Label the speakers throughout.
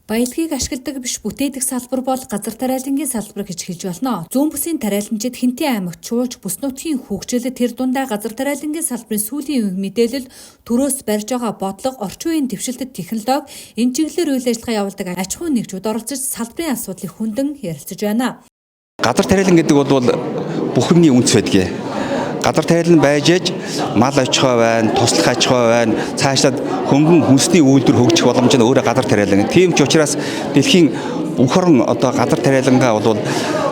Speaker 1: Баялагийг ашигладаг биш бүтээдэг салбар бол газар тариалангийн салбар гэж хэлж болно. Зүүн бүсийн тариаланчид Хэнтийн аймагт чуулж бүс нутгийн хөгжил тэр дундаа газар тариалангийн салбарын сүүлийн үеийн мэдээлэл төрөөс барьж байгаа бодлого, орчин үеийн дэвшилтэт технологи энэ чиглэлээр үйл ажиллагаа явуулдаг аж ахуйн нэгжүүд оролцож салбарын асуудлыг хүндэн ярилцаж байна.
Speaker 2: Газар тариалан гэдэг бол бүх юмны үндэс байдгийг. Газар тариалан байж аж мал аж ахуй байна, туслах аж ахуй байна. Цаашлаад хөнгөн хүнсний үйлдвэр хөгжих боломж нь өөрөө газар тариалан. Тийм ч учраас дэлхийн бүх орон одоо газар тариалангаа бол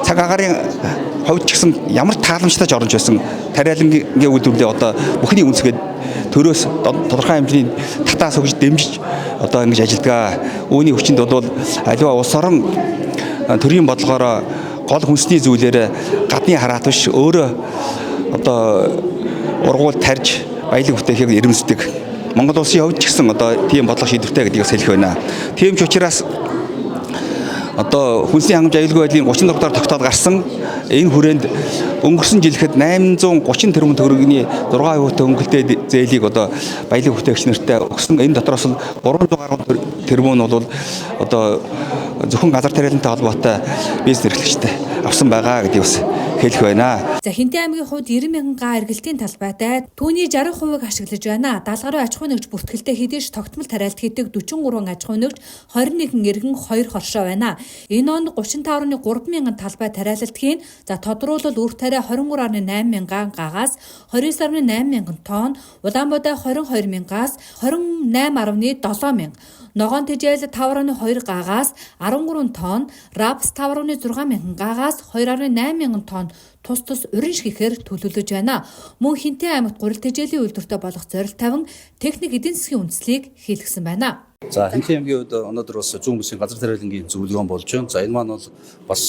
Speaker 2: цаг агаарын хувьд ч гэсэн ямар тааламжтай ч оронч байсан тариалангийн үйлдвэрлэлээ одоо бүхний үндэсгээд төрөөс тодорхой хэмжээний татаас өгж дэмжиж одоо ингэж ажилдгаа. Үүний хүчинд бол аливаа улс орон төрийн бодлогоороо гол хүнсний зүйлээр гадны хараат биш өөрөө одоо ургуул тарж баялаг бүтээхийг эрэмсдэг. Монгол улсын хувьд ч гэсэн одоо тийм бодлого шийдвэртэй гэдгийг бас хэлэх байна. Тийм ч учраас одоо хүнсний хангамж аюулгүй байдлын 36 дахь тогтоол гарсан. Энэ хүрээнд өнгөрсөн жилхэд 830 тэрбум төгрөгийн 6% хөнгөлтэй зээлийг одоо баялаг бүтээгч нартай өгсөн. Энэ дотроос нь 300 гаруй тэрбум нь бол одоо зөвхөн газар тариалантай холбоотой бизнес эрхлэгчтэй авсан байгаа гэдгийг бас хэлэх байна.
Speaker 1: За, Хэнтийн аймгийн хувьд 90 мянган га эргэлтийн талбайтай түүний 60%-ыг ашиглаж байна. 70 гаруй аж ахуйн нэгж бүртгэлтэй хэдий ч тогтмол тариалт хийдэг 43 аж ахуйн нэгж, 21 иргэн, 2 хоршоо байна. Энэ онд 35.3 мянган талбай тариалалт хийн. За, тодруулбал үр тариа 23.8 мянган гагаас 29.8 мянган тонн, Улаанбаатар 22 мянгаас 28.7 мянга, ногоон тэжээл 5.2 гагаас 13 тонн, рапс 5.6 мянган гагаас 2.8 мянган тонн тус тус уран шигэхээр төлөвлөж байна. Мөн Хэнтийн аймагт гурил тэжээлийн үйлдвэртэй болох зорилт тавин техник эдийн засгийн үндслийг хийлгэсэн байна.
Speaker 3: За, Хэнтийн аймгийн хувьд өнөөдөр бас зүүн бүсийн газар тариалангийн зөвлөгөөн болж байна. За, энэ маань бол бас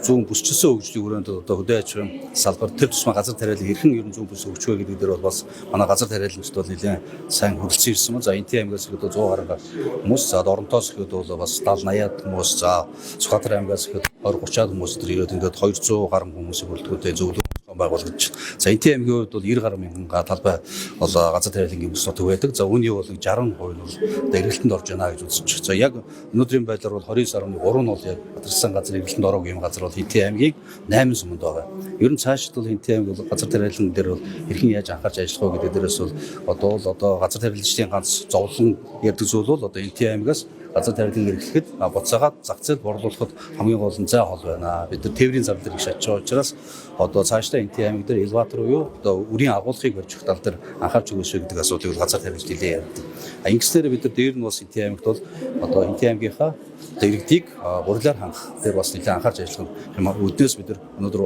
Speaker 3: зүүн бүсчилсэн хөгжлийн хүрээнд одоо хөдөө аж ахуйн салбар тэр тусмаа газар тариалан хэрхэн ер нь зүүн бүс хөгжих вэ гэдэг дээр бол бас манай газар тариаланчид бол нэлээд сайн хүрэлцэн ирсэн ба. За, Хэнтийн аймгаас ихэд 100 гаруй хүмүүс, за Доронтоос ихэд бол бас 70 80-аад хүмүүс, за Сүхбаатар аймгаас ихэд 20 30-аад хүмүүс төр ирээд ингээд 200 гаруй хүмүүсийн бүрэлдэхүүнтэй зөвлөгөө байгуулагдаж. За, Энтийн аймгийн хувьд бол 90 гаруй мянган га талбай бол газар тариалангийн бүс нутаг байдаг. За, үүний бол 60% нь бол одоо эргэлтэнд орж байна гэж үзэж. За, яг өнөөдрийн байдлаар бол 29.3 нь бол яг гадарсан газар эргэлтэнд ороогүй юм газар бол Энтийн аймгийн 8 суманд байгаа. Ер нь цаашд бол Энтийн аймаг бол газар тариалан дээр бол хэрхэн яаж анхаарч ажиллах вэ гэдэг дээрээс бол одоо газар тариалагчдын ганц зовлон ярьдаг зүйл бол одоо Энтийн аймгаас газар тариалан эргэлтэхэд буцаагаад зах зээл борлуулахад хамгийн гол нь зай хол байна. Бид нар тээврийн зам дээр их шатж байгаа учраас одоо цаашдаа Энтийн аймаг дээр элеватор буюу одоо үрийн агуулгыг барьж өгөх тал дээр анхаарч өгөөсэй гэдэг асуудлыг газар тариалж нэлээд ярьдаг. А ингэснээр бид нар дээр нь бас Энтийн аймагт бол одоо Энтийн аймгийнхаа одоо иргэдийг гурилаар хангах дээр бас нэлээд анхаарч ажиллах юм. Өднөөс бид нар өнөөдөр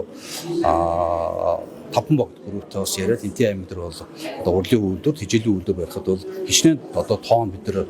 Speaker 3: таван богд групптэй бас яриад Энтийн аймаг дээр бол одоо гурилын үйлдвэр, тэжээлийн үйлдвэр барихад бол хичнээн одоо тоон бид нар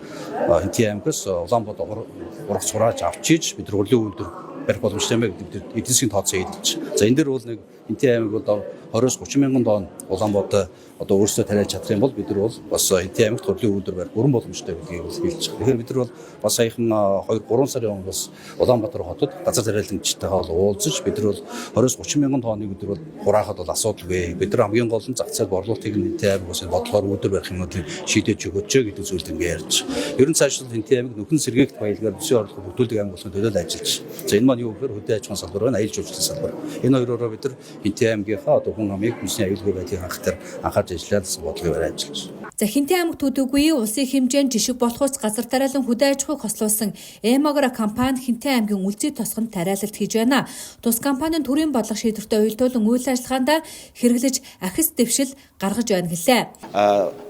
Speaker 3: Энтийн аймгаас Улаанбаатар ургац хурааж авч иж бид нар гурилын үйлдвэр барих боломжтой юм байна гэдэг бид эдийн засгийн тооцоо хийдэж. За, энэ дээр бол нэг Энтийн аймаг бол 20-оос 30 мянган тонн Улаанбаатар одоо өөрсдөө тариалж чадах юм бол бид нар бол бас Энтийн аймагт гурилын үйлдвэр барих бүрэн боломжтой гэдгийг бол хэлж байгаа. Тэгэхээр бид нар бол бас саяхан 2 3 сарын өмнө бас Улаанбаатар хотод газар тариалангчтайгаа бол уулзаж бид нар бол 20-оос 30 мянган тонныг бид нар бол хураахад бол асуудалгүй. Бид нар хамгийн гол нь зах зээл борлуулалтыг нь Энтийн аймаг бас энэ бодлогоор үйлдвэр барих юмнуудыг шийдэж өгөөч гэдэг зүйлд ингээ ярьж. Ер нь цаашдаа Энтийн аймаг нөхөн сэргээгт баялгаар бүсийн орлого бүрдүүлдэг аймаг болохын төлөө ажиллаж. За, энэ маань юу гэхээр хөдөө аж ахуйн салбар байна, аялал жуулчлалын салбар. Энэ хоёроор бид нар Хэнтийн аймгийнхаа одоо хүн амыг хүнсний аюулгүй байдлыг хангах дээр анхаарч ажиллаад бодлогыг бариад ажиллаж.
Speaker 1: За, Хэнтийн аймаг төдийгүй улсын хэмжээнд жишг болох ус газар тариалан хөдөө аж ахуйг хослуулсан Эмагро компани Хэнтийн аймгийн Үлзий тосгонд тариалалт хийж байна. Тус компанийн төрийн бодлого шийдвэртэй уялдуулан үйл ажиллагаанд хэрэглэж ахис дэвшил гаргаж байна гэлээ.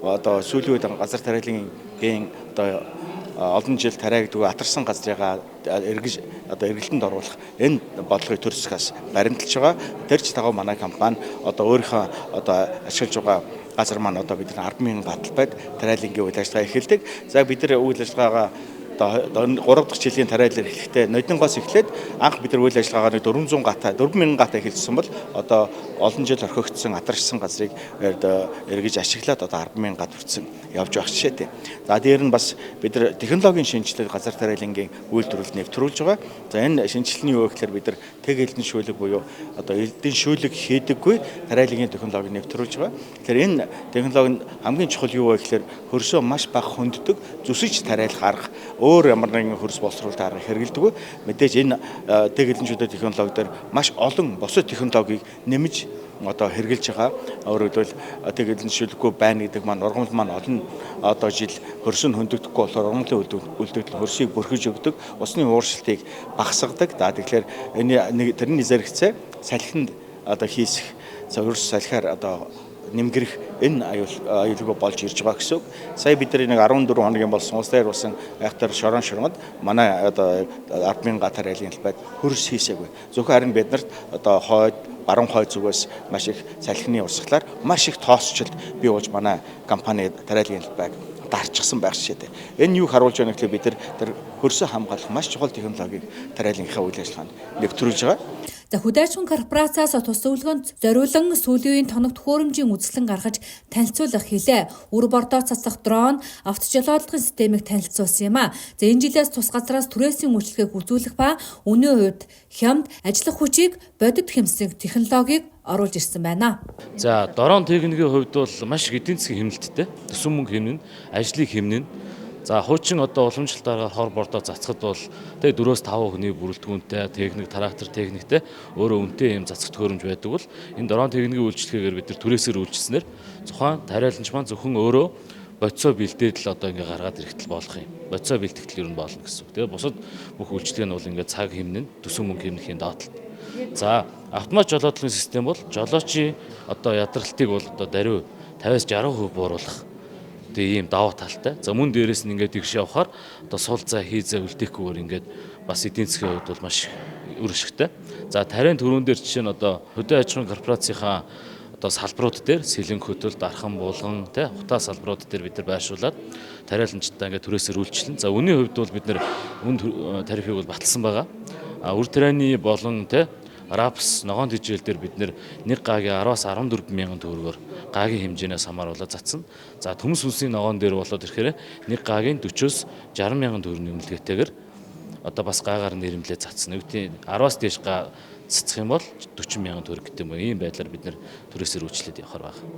Speaker 4: Одоо сүүлийн үед газар тариалангийн одоо олон жил тариа гэдэг атарсан газрыгаа эргэж одоо эргэлтэнд оруулах энэ бодлогыг төр засгаас баримталж байгаа. Тэр ч дагуу манай компани одоо өөрийнхөө одоо ашиглаж байгаа газар маань одоо бид нар 10,000 га талбайд тариалангийн үйл ажиллагаа эхэлдэг. За, бид нар үйл ажиллагаагаа одоо 3 дахь жилийн тариалал эхлэхдээ Нодингоос эхлээд анх бид нар үйл ажиллагаагаа 400 гатай 4000 гатай эхэлсэн бол одоо олон жил орхигдсон атаршсан газрыг эргэж ашиглаад одоо 10,000 гад хүрсэн явж байх жишээтэй. За, дээр нь бас бид нар технологийн шинэчлэл газар тариалангийн үйлдвэрлэлд нэвтрүүлж байгаа. За, энэ шинэчлэл нь юу вэ гэхээр бид нар тэг элдэн шүүлэг буюу одоо элдэн шүүлэг хийдэггүй тариалангийн технологиг нэвтрүүлж байгаа. Тэгэхээр энэ технологи нь хамгийн чухал юу вэ гэхээр хөрсөө маш бага хөнддөг, зүсэж тариалах арга Өөр ямар нэгэн хөрс боловсруулалт арга хэрэглэдэггүй. Мэдээж энэ дэглэмжүүдийн технологи дээр маш олон бусад технологиг нэмж одоо хэрэгжилж байгаа. Өөрөөр хэлбэл дэглэмжлэхгүй байна гэдэг маань ургамал маань олон одоо жил хөрс нь хөндөгдөхгүй болохоор ургамлын үлдэгдэл хөрсийг бүрхэж өгдөг, усны ууршилтыг багасгадаг. За тэгэхээр энэ тэрний зэрэгцээ салхинд одоо хийсэх, хөрс салхиар одоо нэмгэрэх энэ аюулгүй болж ирж байгаа гэсэн үг. Сая бид нар нэг 14 хоногийн болсон улс дээр болсон айхтар шорон шурмад манай одоо 10,000 га тариалын талбайд хөрс хийсээгүй. Зөвхөн харин бид нарт одоо хойд, баруун хойд зүгээс маш их салхины урсгалаар маш их тоосчлт бий болж манай компани тариалын талбайг дарчихсан байх жишээтэй. Энэ юу харуулж байна гэхлээр бид тэр хөрсөө хамгаалах маш чухал технологиг тариаланхаа үйл ажиллагаанд нэвтрүүлж байгаа.
Speaker 1: За хөдөө аж ахуйн корпорациас тус зөвлөгөөнд зориулан сүүлийн үеийн тоног төхөөрөмжийн үзэсгэлэн гаргаж танилцуулах хийлээ. Үр бордоо цацах дрон, автожолоодлагын системийг танилцуулсан юм а. За энэ жилээс тус газраас түрээсийн үйлчилгээг үзүүлэх ба үнийн хувьд хямд ажиллах хүчийг бодит хэмсэх технологиг оруулж ирсэн байна.
Speaker 5: За дрон техникийн хувьд бол маш их эдийн засгийн хэмнэлттэй. Төсөн мөнгө хэмнэн, ажлыг хэмнэн. За хуучин одоо уламжлалт аргаар хор бордоо цацхад бол тэг 4-5 хүний бүрэлдэхүүнтэй техник, трактор техниктэй өөрөө үнэтэй юм цацах төхөөрөмж байдаг бол энэ дрон техникийн үйлчилгээгээр бид нар түрээсээр үйлчилснээр тухайн тариаланч маань зөвхөн өөрөө бодисоо бэлдээд л одоо ингээ гаргаад ирэхтэл болох юм. Бодисоо бэлтгэл ер нь болно гэсэн үг. Тэгээ бусад бүх үйлчилгээ нь бол ингээ цаг хэмнэн, төсөн мөнгө хэмнэхийн доотлолт. За автомат жолоодлогын систем бол жолоочийн одоо ядралтыг бол одоо даруй 50-аас 60% бууруулах тэгээ ийм даваа талтай. За мөн дээрээс нь ингээд тэгш явахаар одоо сул зай хий зай үлдээхгүйгээр ингээд бас эдийн засгийн хувьд бол маш үр ашигтай. За тариан түрүүн дээр жишээ нь одоо хөдөө аж ахуйн корпорацийнхаа одоо салбарууд дээр сэлэн хөтөл, дархан булган тэ хутаа салбарууд дээр бид нар байршуулад тариаланчдаа ингээд түрээсээр үйлчилнэ. За үнийн хувьд бол бид нар үн тарифыг бол баталсан байгаа. А үр тарианы болон тэ рапс ногоон тэжээл дээр бид нэр нэг гагийн 10-аас 14 мянган төгрөгөөр гагийн хэмжээнээс хамааруулаад затсан. За төмс сүнсний ногоон дээр болоод ирэхээр нэг гагийн 40-оос 60 мянган төгрөгийн үнэлгээтэйгээр одоо бас гаагаар нэрмлээ затсан. Үгтийн 10-аас дээш га цэцэх юм бол 40 мянган төгрөг гэдэг юм уу. Ийм байдлаар бид нэр түрээсээр үйлчлээд явахар байна.